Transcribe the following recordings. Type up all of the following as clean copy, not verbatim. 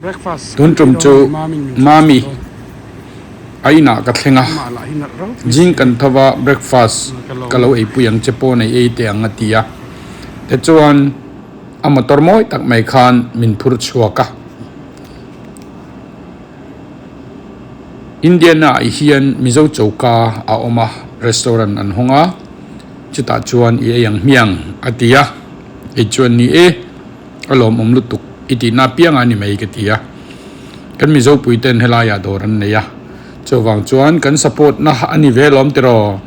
Tun tum chu Mami a inah ka thleng a, zing kan tho va breakfast ka lo eipui ang che pawn ei ei teh ang a ti a, tichuan a motor mawi tak mai khan min phur chhuak a. Indiana ah hian Mizo choka a awm a, restaurant an hawng a, chutah chuan i ei ang hmiang a ti a, kei chuan ni e. A lawmawm lutuk i tihna apiang a ni mai ka ti a, kan Mizo puiten helaiah dawr an nei a, chuvang chuan kan support na a ni ve lawm tiraw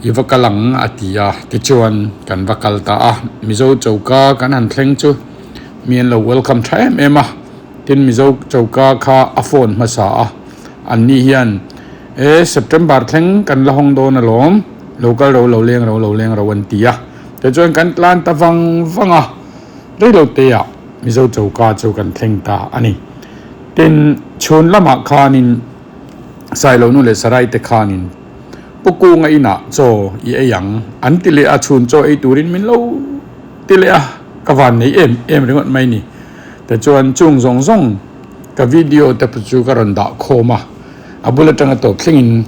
i va kal ang a ti a, tichuan kan va kal ta a, Mizo choka kan han thleng chu mi an lo welcome tha em em a, tin Mizo choka kha a phone hmasa a, an ni hian e September thleng kan la hawng dawn alawm, lo kal ro lo leng ro lo leng ro an ti a. Tichuan kan tlan ta vang vang a, reiloteah Mizo choka chu kan thleng ta a ni. Tin, chhun lamah khanin Sailonu leh Sarai te khanin Pu Kunga inah chaw i ei ang an ti leh a, chhun chaw ei turin min lo ti leh a, ka van nei em em ringawt mai ni. Tichuan chung zawng zawng ka video te chu ka rawn dah khawm a, a bul atanga tawp thlengin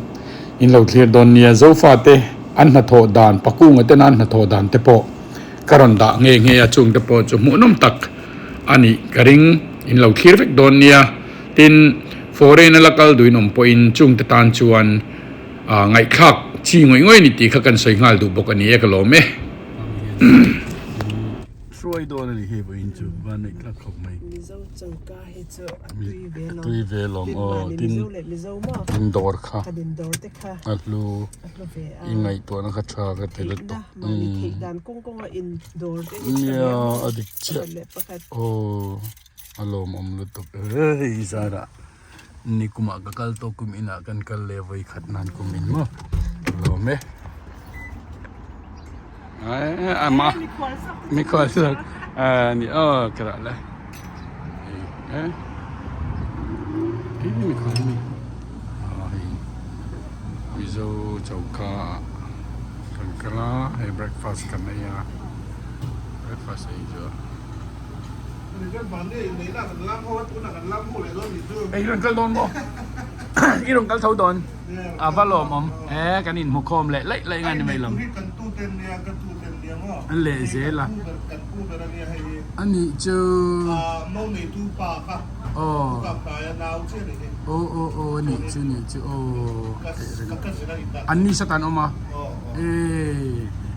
In lo thlir dawn nia, Zofate an hnathawh dan, Pakunga tena an hnathawh dan te pawh ka rawn dah nghe nghe a, chung te pawh chu hmuhnawm tak a nih ka ring. In lo thlir vek dawn nia. Tin, foreign a la kal duhin awm pawhin chung te tan chuan ngaihthlak chi ngawih ngawih a ni tih kha kan sawi nghal duh bawk a ni e, ka lawm e. Hruai dawn a ni hei vawiin chu van neih tlak khawp mai. Mizo choka hi chu a tui ve lawm. Tui ve lawm aw tin Mizo leh Mizo maw. Tin dawr kha. Kan in dawr te kha. A hlu. A hlu ve a. I ngaihtuahna kha tha ka ti lutuk. Theihna mahni theih dan kawng kawnga in dawr te hi tha ve a maw. Nia a dik chiah. Pakhat leh pakhat. Aw a lawmawm lutuk hei zarah nikumah ka kal tawh kum inah kan kal leh vawi khat nan kum in maw lawm e ama mikhual sak ni aw ka rah le e mikhual mi hei mizo choka ah kan kal a hei breakfast kan ei a breakfast ei chu. I rawn kal dawn maw? I rawn kal tho dawn? A va lawmawm e, kan inhmu khawm leh laih laih nga ni mai lo. Leh zel a. A nih chu. Aw. Aw aw aw a nih chu nih chu aw. An ni satan awm a. E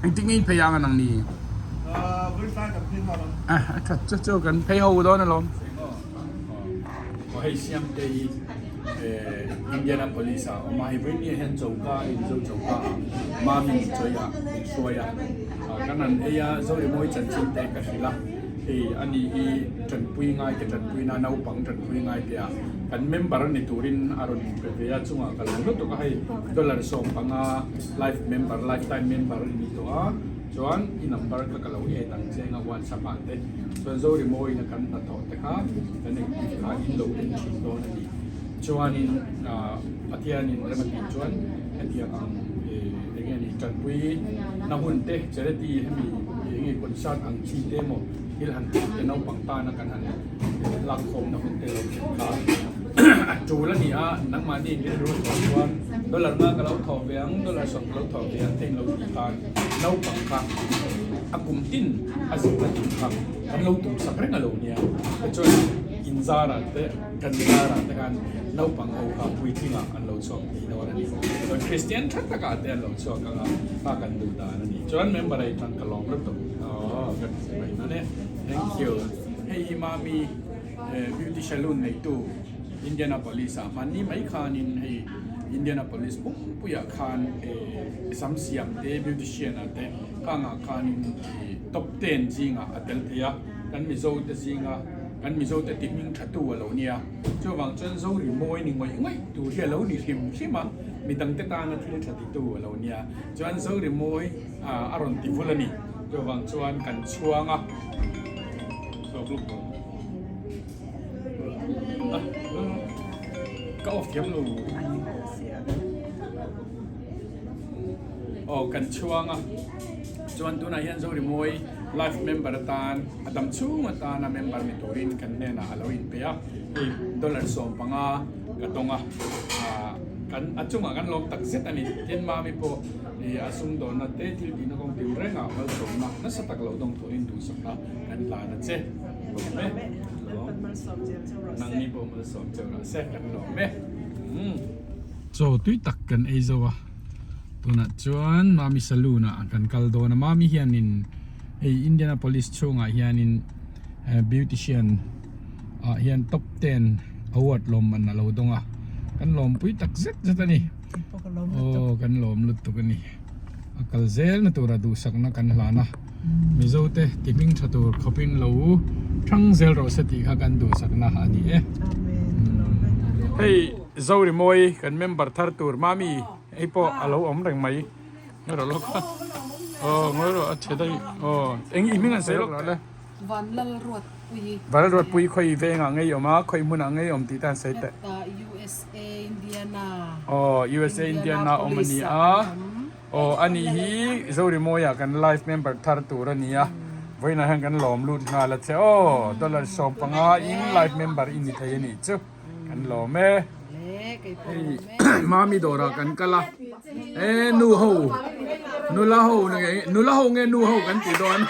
engtik nge in phei ang anang ni? A that chu chu kan phei ho dawn alawm. Aw hei siam te hi Indianapolis ah a awm a, hei vawiin ah hian choka a inzo choka ah mami chawi ah min hruai a, kan han ei a Zorimawi chanchin te ka hrilh a, hei ani hi tanpui ngai te tanpui na naupang tanpui ngai te ah kan member ni turin a rawn inpe ve a chungah ka lo lutuk a hei dollar 15 life member lifetime member a ni tawh a. Chuan i number kha ka lo add ang che anga WhatsApp ah te chuan Zorimawiin a kan hnathawh te kha kan engkim kha in lo en thin dawn a ni. Chuanin Pathianin rem a tih chuan hetiang ang eng nge ni tanpui na hun te charity hemi eng nge concert ang chi te emaw thil han tih te naupang tana kan han lakkhawm na hun te lo thlen kha a tul a ni a, nangmahni rilru a thawh chuan dollar nga ka lo thawh ve ang dollar 10 ka lo thawh ve ang te in lo tih khan naupang kha a kum tin a zirna tur kha kan lo tum sak reng a lo nia tichuan in zarah te kan zarah te khan naupang ho kha puitlingah an lo chhuak thei dawn a ni chuan Kristian tha takah te an lo chhuak ang a kha kan duh dan a ni chuan member ei tan ka lawm lutuk aww ka mai dawn e thank you hei hi mami beauty salon neitu Indianapolis ah hmanni mai khanin hei. Indianapolis pumpuiah khan sam siam te beautician ah te kangah khanin top ten zingah a tel thei a, kan Mizo te zinga kan Mizo te ti hming tha tu a lo nia, chuvang chuan Zo rimawi ni ngawih ngawih tur hi a lo ni hrim hrim a, midang te tana thil tha ti tu a lo nia, chuan Zo rimawi a rawn ti vul a ni, chuvang chuan kan chhuang a. Ka off thiam lo. Aw kan chhuang a. Chuan tunah hian Zorimawi. Life member atan a dam chhung atana member ni turin kan hnenah a lo inpe a, hei dollar 15 ka dawng a, kan a chungah kan lawm tak zet a ni. Tin Mami pawh ih a sumdawnna te thil tihna kawng tin rengah malsawmna nasa tak lo dawng turin duhsakna kan hlan a che. Lawm e. Lawm. Nangni pawh malsawm cheu rawh se kan lawm e. Chaw tui tak kan ei zo a. Tunah chuan Mami Saloon ah kan kal dawn a, Mami hianin hei Indianapolis chhungah hianin beautician ah hian top ten award lawmman a lo dawng a, kan lawmpui tak zet zet a ni. Aw kan lawm lutuk a ni. A kal zel na tura duhsakna kan hlan a, Mizo te ti hming tha tur khawpin lo thang zel rawh se tih kha kan duhsakna a ni e. Hei Zorimawi kan member thar tur Mami. Hei pawh a lo awm reng mai ngawi rawh lawk a aw ngawi rawh a chhe daih aw eng i hming an sawi lawk le Vanlalruatpui Vanlalruatpui khawi vengah ngei awm a khawi hmunah ngei awm tih te an sawi teh Heta USA Indiana aw USA Indiana awm a ni a aw ani hi Zorimawia kan life member thar tur a ni a vawiinah hian kan lawm lut nghal a che aw dollar 15 in life member i ni thei a nih chu. Kan lawm e. Hei Mami dawrah kan kal a. E nu ho nula ho nge nula ho nge nu ho kan ti dawn.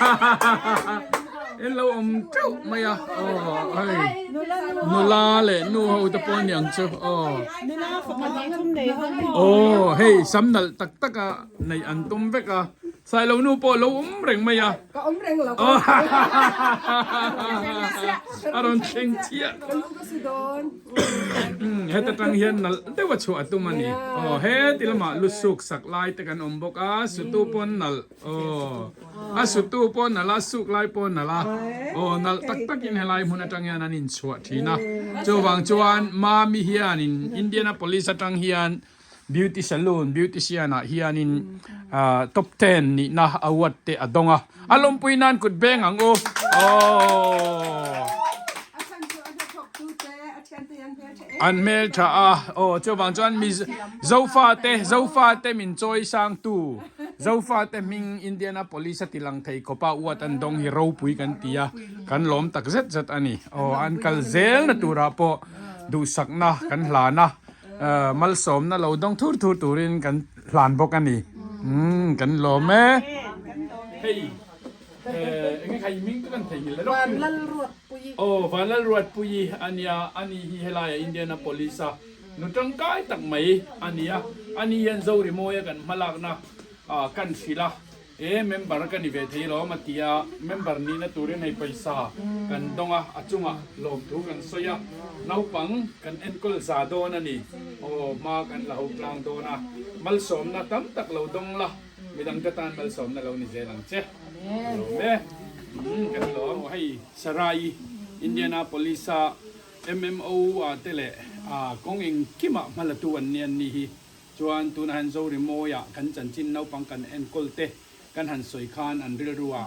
En lo awm teuh mai a. Aw hei nula leh nu ho te pawh aniang chu. Aw aw hei sam nalh tak tak a neih an tum vek a. Sailo nu pawh lo awm reng mai a. Ka awm reng lo. A rawn thleng chiah. Ka lu ka su dawn. Heta tang hian nalh deuh a chhuah a tum a ni. Aw heti lamah lu suk sak lai te kan awm bawk a, sutu pawn nalh. Aw a sutu pawh nalh a, suk lai pawh nalh a. Aw nalh tak takin helai hmun atang hian an inchhuah thin a. Chuvang chuan Mami hianin Indianapolis atang hian Beauty Saloon Beautician ah hianin top ten nihna award te a dawng a, a lawmpui nan kut beng ang u. Aww. An hmel tha a, aw chuvang chuan mi Zofa te Zofa te min chawi sang tu Zofa te hming Indianapolis a ti lang thei khawp a award an dawng hi ropui kan ti a, kan lawm tak zet zet a ni. Aw an kal zel na turah pawh duhsakna kan hlan a. Malsawmna lo dawng thur thur turin kan hlan bawk a ni. Umm kan lawm e. Hei enge kha i hming chu kan theihnghilh leh lawk. Vanlalruatpuii. Aw Vanlalruatpuii a nia, ani hi helaia Indianapolis a nu tangkai tak mai a nia. Ani hian Zorimawia kan hmalakna kan hrilh a. E member ka ni ve thei lawm a ti a, member nihna turin hei pawisa kan dawng a, a chungah lawmthu kan sawi a, naupang kan enkawl za dawn a ni, aw hma kan la ho tlang dawn a, malsawmna tam tak lo dawng la, midang te tan malsawmna lo ni zel ang che, lawm e, umm kan lawm, hei Sarai Indianapolis a MMO ah te leh kawng engkimah hmalatu an ni an ni hi. Chuan tunah hian Zorimawia kan chanchin naupang kan enkawl te kan han sawi khan an rilrua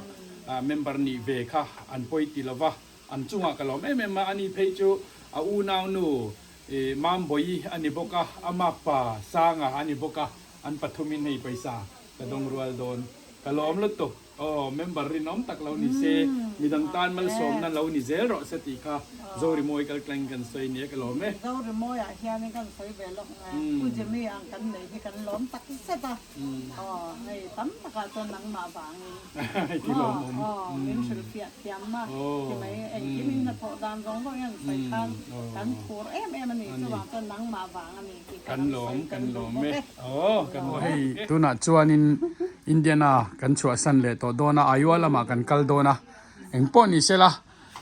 member nih ve kha an pawi ti lova, an chungah ka lawm em em a, ani phei chu a unaunu Mambawi a ni bawk a, a makpa Sanga a ni bawk a, an pathumin hei pawisa ka dawng rual dawn ka lawm lutuk. Aw, member rinawm tak lo ni se, midang tan malsawmna lo ni zel rawh se tih kha Zorimawi kaltleng kan sawi nia ka lawm e. Zorimawi ah hianin kan sawi ve lawk nge, Pu Jimmy ang kan nei hi kan lawm tak zet a, aw hei tam takah chuan nangmah vangin maw aw min hrilhfiah thiam a ti mai, engkim in hnathawh dan zawng zawng hian sawi khan kan phur em em a ni, chuvang chuan nangmah vang a ni tih kan sawi kan duh bawk e. Hei tunah chuanin Indiana kan chhuahsan leh tawh dawn a, Iowa lamah kan kal dawn a, engpawh ni sela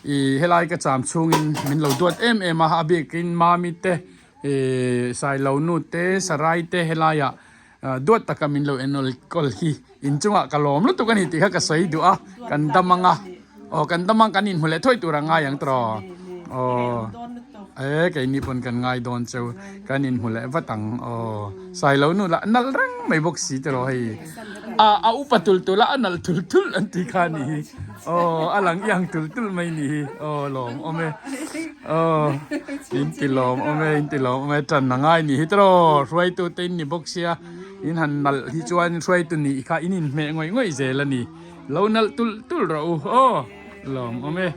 ih helai ka cham chhungin min lo duat em em a, a bikin Mami te ih Sailo nu te Sarai te helaiah duat taka min lo enkawl kawl hi inchungah ka lawm lutuk a ni tih kha ka sawi duh a, kan dam ang a, aw kan dam ang kan inhmu leh thuai tur a ngai ang tawh aw. E keini pawn kan ngai dawn cheu kan inhmu leh vat ang aw Sailo nu lah nalh reng mai bawk si tiraw hei a a upa tul tul a a nalh tul tul an tih kha a nih hi aw a lang iang tul tul mai a nih hi aw lawm awm e aw in ti lawm awm e in ti lawm awm e tan a ngai a nih hi tiraw hruaitu te in ni bawk sia in han nalh hi chuan hruaitu nih kha in inhmeh ngawih ngawih zel a ni. Lo nalh tulh tulh rawh u aw lawm awm e.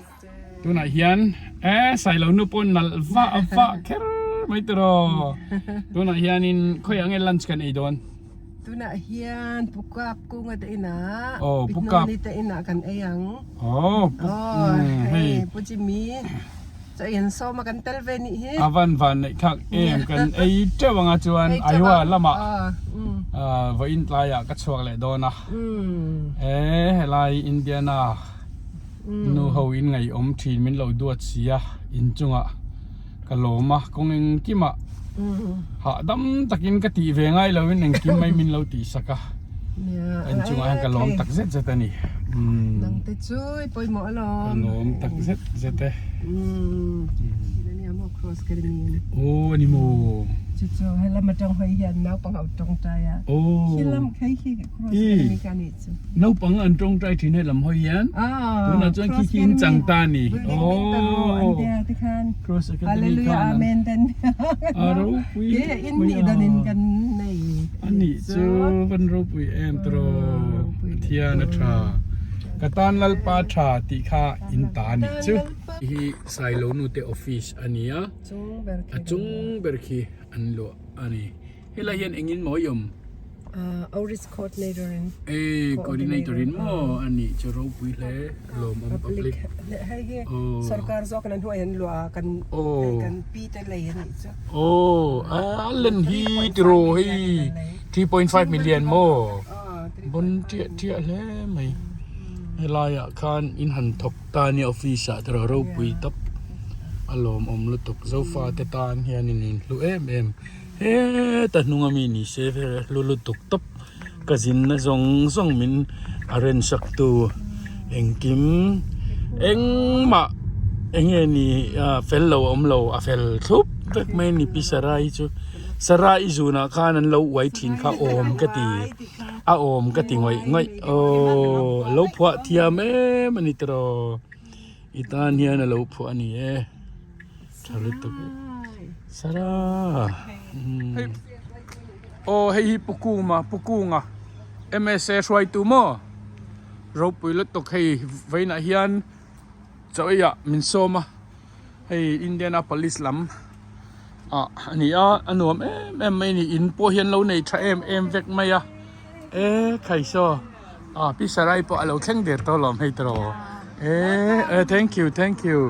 Tunah hian e Sailo nu pawh nalh vah vah kher mai tiraw. Tunah hianin khawiah nge lunch kan ei dawn? Tunah hian Pukap kunga te inah Oh, Pukap. Pitnoni te inah kan ei ang. Oh, Puk Oh, hei. hei Pu Jimmy chaw ei an sawm a kan tel ve nih hi. A van van neih thlak em kan ei teuh anga chuan Ei teuh Aiwa ang. lamah Ah, mm. ah vawiin tlaiah ka chhuak leh dawn a. Mm. E helai Indiana nu ho in ngaihawm thin min lo duat si a inchungah ka lawm a kawng engkimah hahdam takin ka tih ve ngai lovin engkim mai min lo tih sak a en chungah hian ka lawm tak zet zet a ni nang te chu i pawimawh alawm ka lawm tak zet zet e aw ani maw chu chu helam atang hawi hian naupang ho tawngtai a helam khai khi cross ka ni chu Naupang an tawngtai thin helam hawi hian tunah chuan khi khi in chang ta a ni. Aww Cross Academy khan an a ropui hle mai a. A nih chu van ropui em tiraw Pathian a tha ka tan Lalpa tha tih kha in ta a nih chu. Hi Sailo nute office a ni a, a chung ber khi an luah a ni. Helai hian engin maw i awm? Outreach coordinator in. Ei coordinator in maw a nih chu ropui hle lawmawm public. Hei hi sorkar zawk in an hnuai an luah a kan kan pi te lei a nih chu. Aw a len hi tiraw hei 3.5 million maw bon tiah tiah hle mai. Helaiah khan in han thawk ta nia office ah tiraw ropui tawp a lawmawm lutuk zofa te tan hian in inhlu em em. Heta hnunga mi ni se hlu lutuk tawp ka zinna zawng zawng min a ren sak tu engkim engmah eng nge ni fel lo a awm lo a fel thlup vek mai a ni pi Sarah hi chu Sarah i zunah khan an lo uai thin kha awm ka ti a awm ka ti ngawih ngawih aw a lo phuah thiam em a ni tiraw i tan hian a lo phuah a ni e. Tha lutuk Sara Aw hei hi Pu Kuma Pu Kunga MSA hruaitu maw ropui lutuk hei vawiinah hian chaw eiah min sawm a hei Indianapolis lam ah a ni a a nuam em em mai a ni in pawh hian lo nei tha em em vek mai a e khai saw ah Pi Sarai pawh a lo thleng der tawh alawm hei tawh e thank you thank you.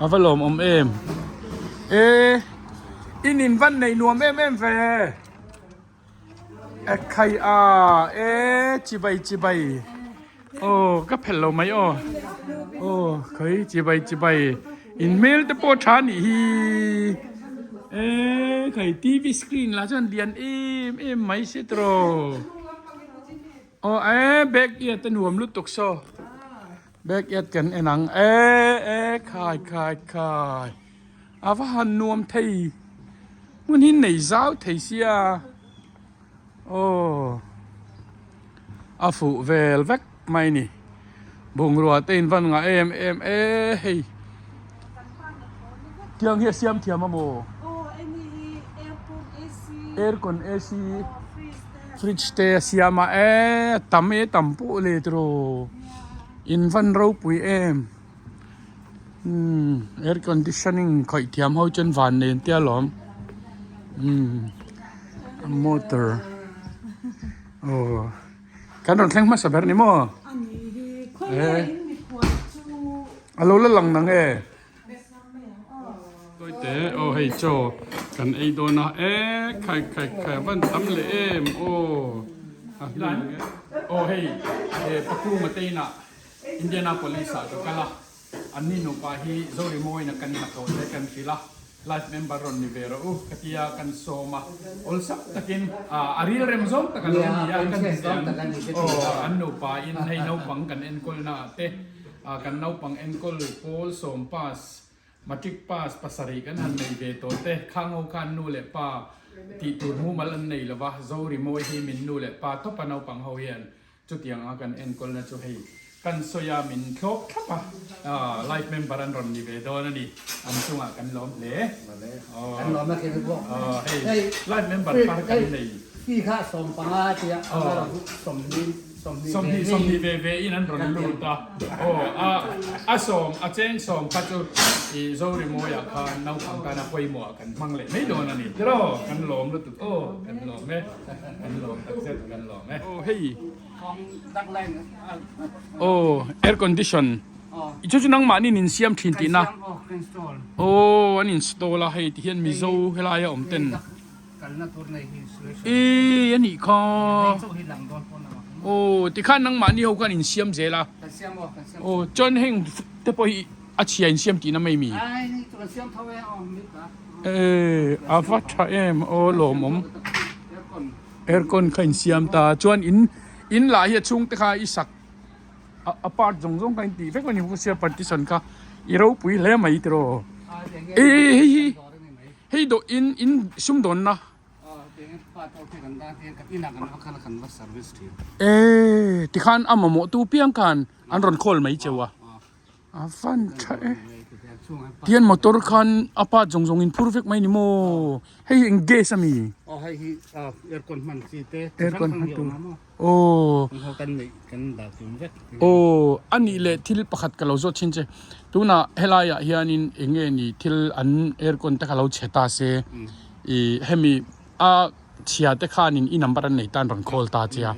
A va lawmawm em e in in van nei nuam em em ve e khai a e chibai chibai aw ka phelh lo mai aw aw khawi chibai chibai in hmel te pawh tha nih hi e khai tv screen lah chuan lian em em mai se tiraw aw e bag iat a nuam lutuk saw. Backyard kan en ang e e khai khai khai a va han nuam thei hmun hi nei zau thei sia aw a fuh vel vek mai ni bungrua te in van ngah em em e hei tiang hi a siam thiam a maw aircon ac fridge te a siam a e tam e tam pawh le tiraw. In van ropui em umm air conditioning khawih thiam ho chuan van nen te alawm umm motor aw kan rawn thleng hmasa ber ni maw e a lo la lang nang e. Tawite aw hei chaw kan ei dawn a e khai khai khai a van tam leh em aw a hlui e aw hei he Pakunga te inah Indianapolis ah ka kal a an ni nupa hi Zorimawiin a kan hnathawh te kan hrilh a life member rawn ni ve rawh u ka tia kan sawm a awlsam takin a ril rem zawng tak a lo ni a kan aw an nupa in hei naupang kan enkawl na ah te Kan naupang enkawl pawl sawm pass, matric pass pasarih kan han nei ve tawh te, khang ho khan nu leh pa tih tur mumal an nei lova, Zorimawi hi min nu leh pa tawp a naupang ho hian chutiang anga kan enkawlna chu hei kan sawi a min thlawp thlap a, life member an rawn ni ve dawn a ni, an chungah kan lawm hle. Kan lawm a khin bawk. Hei life member thar kan nei. Fee kha 15 tia a 20. 20 20 ve ve in an rawn lut a aw a a sawm a cheng sawm kha chu i Zorimawiah khan naupang tana pawimawh ah kan hmang leh mai dawn a ni tiraw kan lawm lutuk aw kan lawm e kan lawm takzet kan lawm e. Aw hei aw air condition chu chu nangmahni in insiam thin tihna aw an install a hei tihian Mizo helaia awm ten. Eii a nih kha aw tikhan nangmahni ho khan insiam zel a aw chuan heng te pawh hi a chhia insiam tihna mai mi eii a va tha em aw lawmawm aircon kha insiam ta chuan in in lah hi a chhungte kha i sak a part zawng zawng kha intih vek a ni bawk sia partition kha i ropui hle mai tiraw eii hei hi. Hei dawh in in sumdawnna. Eee tikhan a mamawh tu piang khan an rawn call mai cheu a. A van tha e. Tian motor khan a part zawng zawng in phur vek mai ni maw. Hei eng gas ami? Aw hei hi aircon hman chi te. Aircon hman tur. Aw. Aw, a nih leh thil pakhat ka lo zawt thin che. Tunah helaiah hianin eng nge ni thil an aircon te kha lo chhe ta se, ih hemi a chhia te khanin i number an nei tan rawn call ta che a.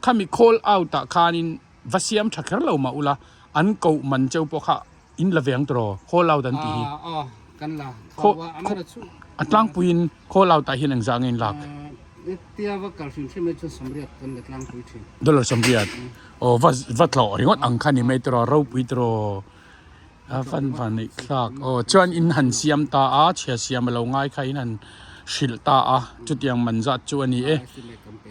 Khami call out ah khanin va siam tha kher lo mah ula, an koh man cheu pawh kha in la ve ang tawh call out an tih hi. Aw kan la tho a amah chu. A tlangpuiin call out ah hian engzah nge in lak? Hetia va kal hrim hrim ai chuan 80 kan la tlangpui thin. Dollar 80 aw va va tlawh ringawt ang kha ni mai tawh ropui tawh a van van neih thlak aw chuan in han siam ta a chhia siam a lo ngai kha in han hrilh ta a chutiang man zat chu a ni e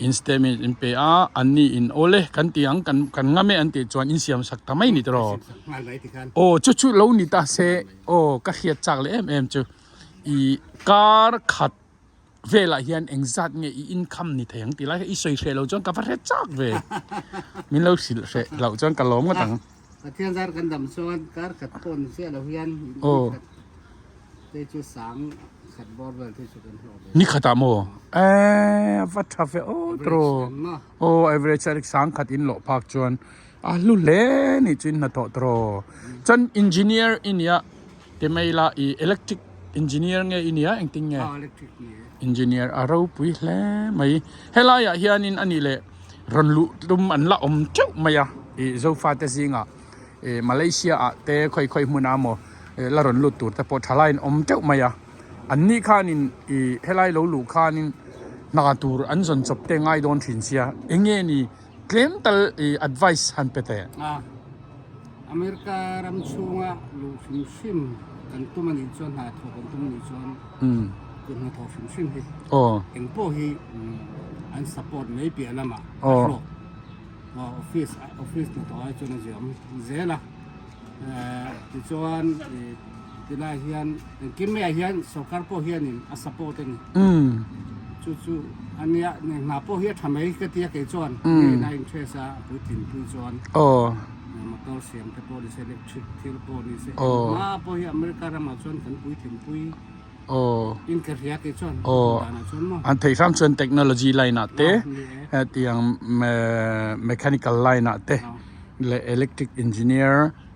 in statement in pe a an ni in awl e kan ti ang kan kan ngam e an tih chuan in siam sak ta mai ni tawh aw chu chu lo ni ta se aw ka hriat chak leh em em chu ih kar khat velah hian engzat nge i income ni thei ang tih lai kha i sawi hreh loh chuan ka va hre chak ve min lo hrilh hreh loh chuan ka lawm ngawt ang. Pathian zar kan dam chuan kar khat pawh ni chiah lo hian Aw. khat te chu sang khat bawr vel te chu kan hlawh ve. Ni khatah maw? Eee a va tha ve aw tawh. Aw average a sang khat in lawh phak chuan a hlu hle ni chu in hnathawh tawh. Chuan engineer i nia ti mai ila ih electric engineer nge i nia engtin nge? Aw electric ni e. Engineer a ropui hle mai. Helaiah hianin a nih leh rawn luh tum an la awm teuh mai a ih Zofate zingah ih Malaysia ah te khawi khawi hmunah emaw ih la rawn lut tur te pawh thalai an awm teuh mai a an ni khanin ih helai lo luh khanin hna tur an zawn chawp te ngai dawn thin sia eng nge ni tlem tal ih advice han pe teh. A America ram chhunga luh hrim hrim kan tum anih chuan hna thawk kan tum anih chuan kut hnathawk hrim hrim hi eng pawh hi an support mai piah lamah a hlawk office office hnathawh ai chuan a ziam zel a tichuan tilai hian engkim maiah hian sorkar pawh hianin a support a ni chu chu ania hna pawh hi a tha mai ka tia kei chuan mi a interest a a puitlin pui chuan motor siam te pawh ni se electric thil pawh ni se hma pawh hi America ramah chuan kan puitlin pui in ka hria kei chuan danah chuan maw an theih hram chuan technology line ah te hetiang mechanical line ah te leh electric engineer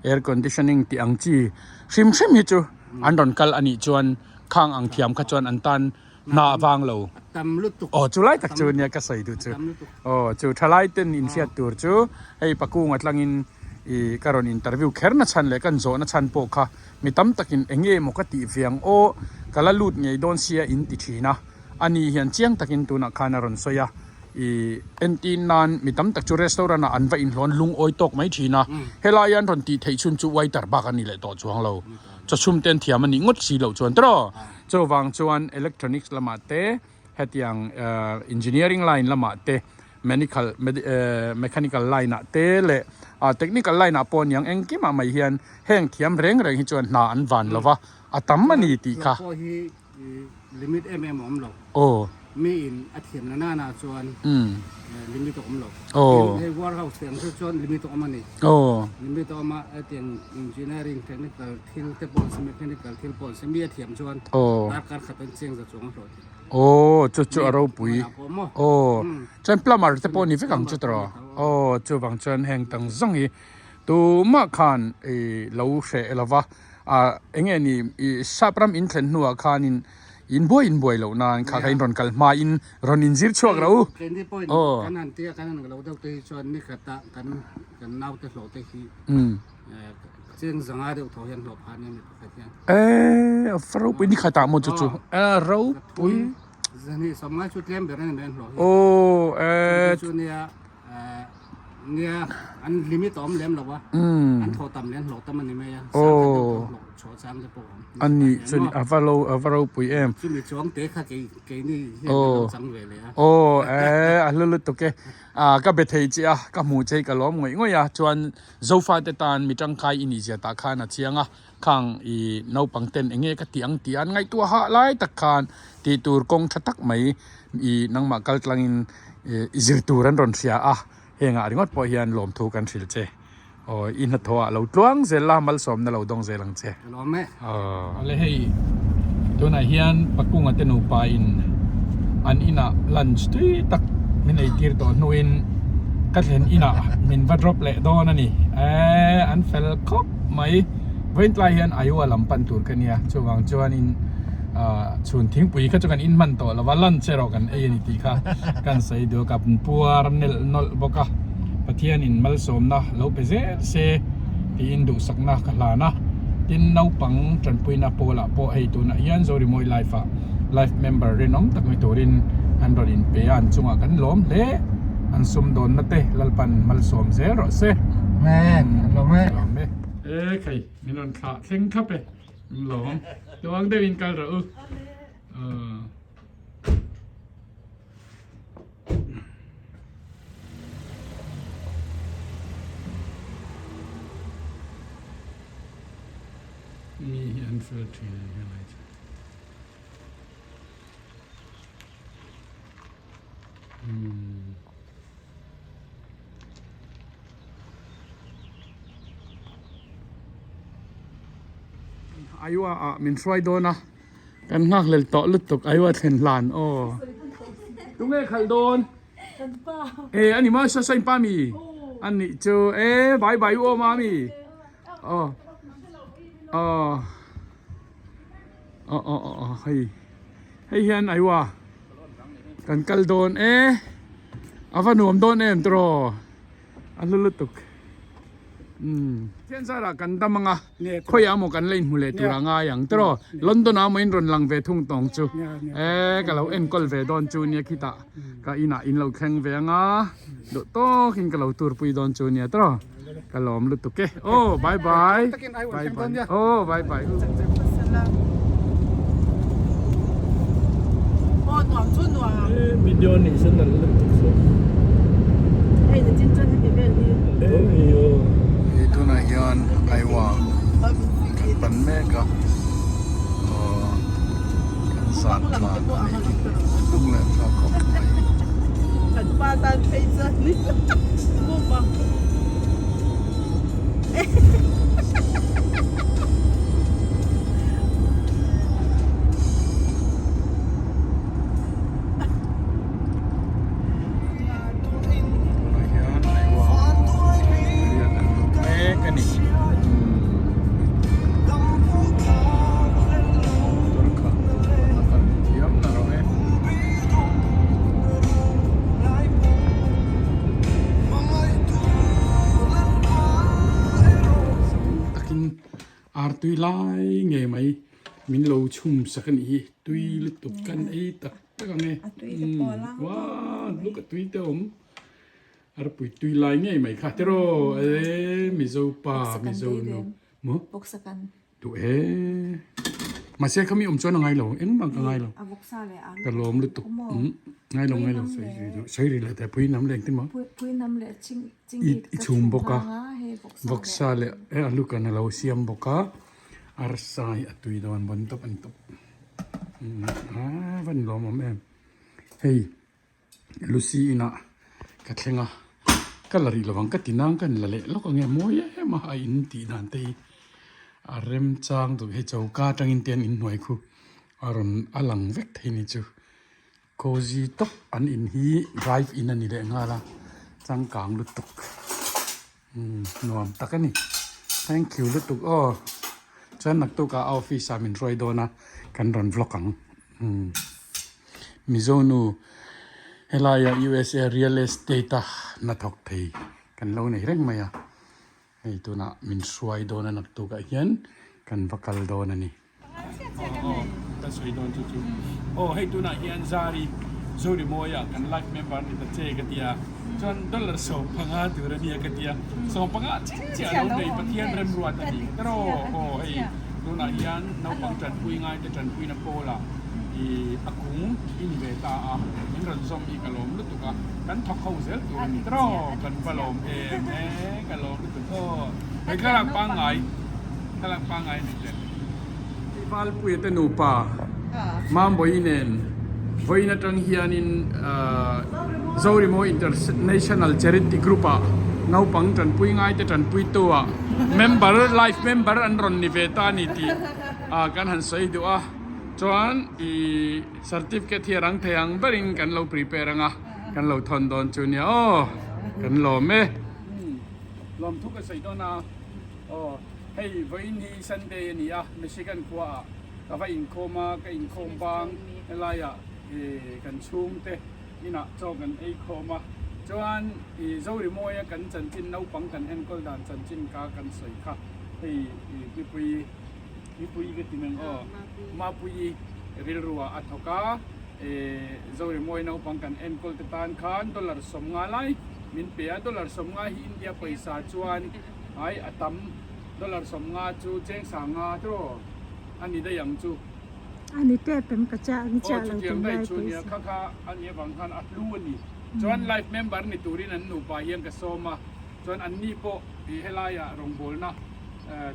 air conditioning tih ang chi hrim hrim hi chu an rawn kal anih chuan khang ang thiam kha chuan an tan hna a vang lo. Tam lutuk. Aw chu lai tak chu nia ka sawi duh chu. Aw chu thalai ten inhriat tur chu hei Pakunga tlangin i ka rawn interview kher na chhan leh kan zawh na chhan pawh kha mi tam takin eng nge maw ka tih ve ang aw ka la lut ngei dawn sia in ti thin a. Ani hian chiang takin tunah khan a rawn sawi a i entin nan mi tam tak chu restaurant ah an va inhlawn lungawi tawk mai thin a. Helai an rawn tih theih chhun chu waiter bak a ni leh tawh chuang lo. Chawchhum ten thiam a nih ngawt si loh chuan tawh. Chuvang chuan electronics lamah te hetiang engineering line lamah te menical mechanical line ah te leh technical line ah pawh aniang engkimah mai hian heng thiam reng reng hi chuan hna an van lova a tam a ni tih kha. Hlawh pawh hi limit em em a awm lo. Aw. Mi in a thiam na nana chuan limit a awm lo. Tin hei warehouse te ang chu chuan limit a awm a ni. Limit a awm a hetiang engineering technical thil te pawh an si mechanical thil pawh an si mi a thiam chuan darkar khat an cheng za chuang a hlawh thei. Aw chu chu a ropui aw chuan plumber te pawh ni vek ang chu tawh aw chuvang chuan heng tang zawng hi tumah khan ih lo hreh lova ah eng nge ni ih sap ram in thlen hnuah khanin in buai in buai loh nan kha kha in rawn kal hmain rawn inzir chhuak ro Keini pawhin aw. kan han tia kan han lo deuh te hi chuan nikhatah kan kan naute hlawh te hi Cheng zanga deuh thaw hian hlawh phah nia mi pakhat hian. Eh, a va ropui ni khatah maw chu chu. A ropui. Zani sawmngai chu tlem ber ani mai an hlawh hi. Aw, eh. Chu nia nia an limit a awm lem lo a. An thawh tam leh an hlawh tam ani mai a. Aw. Hlawh chhuah chang te pawh a awm. Ani chu a va lo a va ropui em. Chumi chuang te kha kei keini hian kan lo chang ve leh a. Aw, eh, a hlu lutuk e. Ka be thei che a, ka hmuh che hi ka lawm ngawih ngawih a, chuan Zofate tan mi tangkai i nihzia tah khan a chiang a, khang i naupang ten eng nge ka tih ang tih an ngaihtuah hah lai tak khan tih tur kawng tha tak mai i nangmah kal tlangin i zir tur an rawn hria a, hengah ringawt pawh hian lawmthu kan hrilh che. Aw i hnathawh ah lo tluang zel la, malsawmna lo dawng zel ang che. Ka lawm e. Aw. Awle hei tunah hian Pakunga te nupa in an inah lunch tui tak min ei tir tawh hnuin ka thlen inah min va drop leh dawn a ni. Eee an fel khawp mai. Vawiin tlai hian Iowa lam pan tur ka nia chuvang chuanin ah chhun thingpui kha chu kan in hman tawh lo va lunch erawh kan ei a ni tih kha kan sawi duh a ka puar nelh nawlh bawk a. Pathianin malsawmna lo pe zel se tiin duhsakna ka hlan a. Tin naupang tanpuina pawlah pawh hei tunah hian Zorimawi Life ah Life member rinawm tak ni turin an rawn inpe a, an chungah kan lawm hle. An sumdawnna te Lalpan malsawm zel rawh se. Amen. Lawm e. Lawm e. E khai, min rawn thlah thleng thlap e. Lawm. Tuang deuhin kal rawh u. Aw. Mi hi an fel thin a ni helai chu. Umm. Aiwa ah min hruai dawn a. Kan nghakhlel tawh lutuk Aiwa thlen hlan aw. Tunge khalh dawn? E ani ma sa sain pa mi. Ani chu e bye bye u aw mami. Aw. Aw. Aw aw aw hei. Hei hian Aiwa kan kal dawn e. A va nuam dawn em tiraw. A hlu lutuk. Umm. Thian zarah kan dam anga khawiah emaw kan la inhmu leh tur a ngai ang tiraw London ah emaw in rawn lang ve thung tawng chu e ka lo enkawl ve dawn chu nia khitah ka inah in lo thleng ve anga duh tawkin ka lo tur pui dawn chu nia tiraw ka lawm lutuk e aw bye bye bye bye aw bye bye. Video nih sen nalh lutuk se. Hei tunah hian Aiwa kan pan mek a aw kan zan tlan a nih hi a hnung leh thlak khawp mai. Tunah hian Aiwa riak an lut mek a ni. Motor kha a kal thiam na rawh e. Takin ar tui lai ngei mai min lo chhum sak a nih hi tui lutuk kan ei tak tak ang e uaa luk a tui te awm arpui tui lai ngei mai kha tiraw e mizo pa mizo nu maw. Duh e. Mahse khami awm chuan a ngai lo, engmah ka ngai lo. Ka lawm lutuk. Ngai lo ngai lo sawi ri lo, sawi ri lo teh pui nam leh engtin maw? I chhum bawk a, vawksa leh e alu kan a lo siam bawk a, arsa hi a tui dawn bawn tawp a ni tawp. A van lawm awm em. Hei. Lucy inah ka thleng a, ka la rih lovang ka ti nang ka la leh lawk ange mawi em a a in tih dan te hi a remchang duh hei choka atangin te an inhnuai khu a rawn a lang vek thei ni chu. Cozy tawp an in hi drive in a ni leh nghal a changkang lutuk umm nuam tak a ni thank you lutuk aw chuan naktuk ah a office ah min hruai dawn a kan rawn vlog ang umm Mizo nu helai ah USA real estate a hnathawk thei kan lo nei reng mai a hei tunah min hruai dawn a naktuk ah hian kan va kal dawn a ni. Ka sawi dawn chu chu. Aw hei tunah hian Zari Zorimawia kan life member ni ta che ka tia. Chuan dollar 15 tur a nia ka tia. 15 chiah chiah a lo nei Pathian remruat a ni. Teraw aw hei tunah hian naupang tanpui ngai te tanpuina pawlah i a kung i ni ve ta a. Min rawn zawm hi ka lawm lutuk a. Kan thawk ho zel tur a ni. Teraw kan va lawm em e ka lawm lutuk aw. Hei thlalak pangngai thlalak pangngai a ni hle. Valpuia te nupa Mambawi nen vawiin atang hianin Zorimo International Charity Group ah naupang tanpui ngai te tanpuitu ah member life member an rawn ni ve ta a ni tih kan han sawi duh a chuan ih certificate hi a rang thei ang berin kan lo prepare anga kan lo thawn dawn chu nia aw kan lawm e. Lawmthu ka sawi dawn a. Aw, hei vawiin hi Sunday a ni a, Michigan khuaah ka va inkhawm a, ka inkhawm bang helaiah kan chhungte inah chaw kan ei khawm a, chuan i Zorimawia kan chanchin naupang kan enkawl dan chanchin kha kan sawi kha hei mipui mipui ka ti meng aw Mapuii rilruah a thawk a, Zorimawia naupang kan enkawl te tan khan dollar 50 lai min pe a, dollar 50 hi India pawisa chuan Ai a tam dollar 50 chu cheng 50 tiraw a ni daih ang chu. A ni tep em ka chah ang chiah lo tum lai chu nia kha kha a nih avang khan a hlu a ni. Chuan life member ni turin an nupa hian ka sawm a, chuan an ni pawh i helaiah rawngbawlna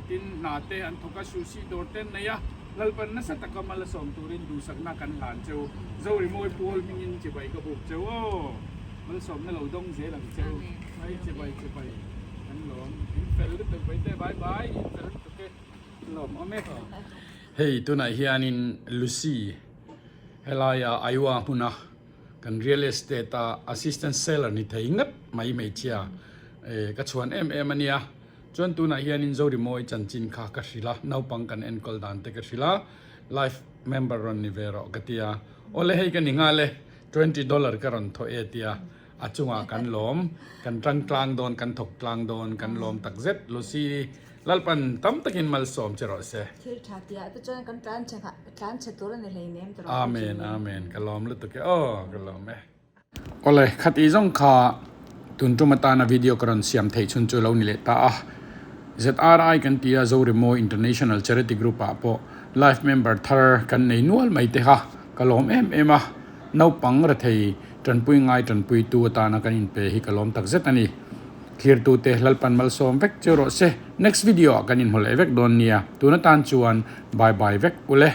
tin hna te an thawk a, sushi dawr te an nei a, Lalpan nasa taka mal a sawm turin duhsakna kan hlan cheu. Zorimawi Paul hmingin chibai ka buk cheu aw. Malsawmna lo dawng zel ang cheu. Ai chibai chibai. Kan lawm in fel lutuk Vaite bye bye in fel lutuk e lawm awm e. Hei tunah hianin Lucy helaia Iowa hmuna kan real estate a assistant seller ni thei ngat mai hmeichhia eh ka chhuan em em a nia. Chuan tunah hianin Zorimawi chanchin kha ka hrilh a, naupang kan enkawl dan te ka hrilh a, life member rawn ni ve rawh ka ti a, awle hei ka ni nghal e, $20 ka rawn thawh e tia. A chungah kan lawm, kan tang tlang dawn, kan thawk tlang dawn, kan lawm tak zet. Lucy, Lalpan tam takin malsawm che rawh se. Thil tha tih ah te chuan kan tlan chhe nghah, tlan chhe tur a ni hleinem ti rawh Amen, amen. Ka lawm lutuk e aw, ka lawm e. Awle, khati zawng kha tun tum atana video ka rawn siam theih chhun chu lo ni leh ta a. ZRI kan ti a, Zoremo International Charity Group ah pawh life member thar kan nei nual mai te kha ka lawm em em a. Naupang rethei tanpui ngai tanpuitu atana kan inpe hi ka lawm takzet a ni. Thlirtute Lalpan malsawm vek cheu rawh se. Next video ah kan inhmu leh vek dawn nia. Tun atan chuan bye bye vek ule.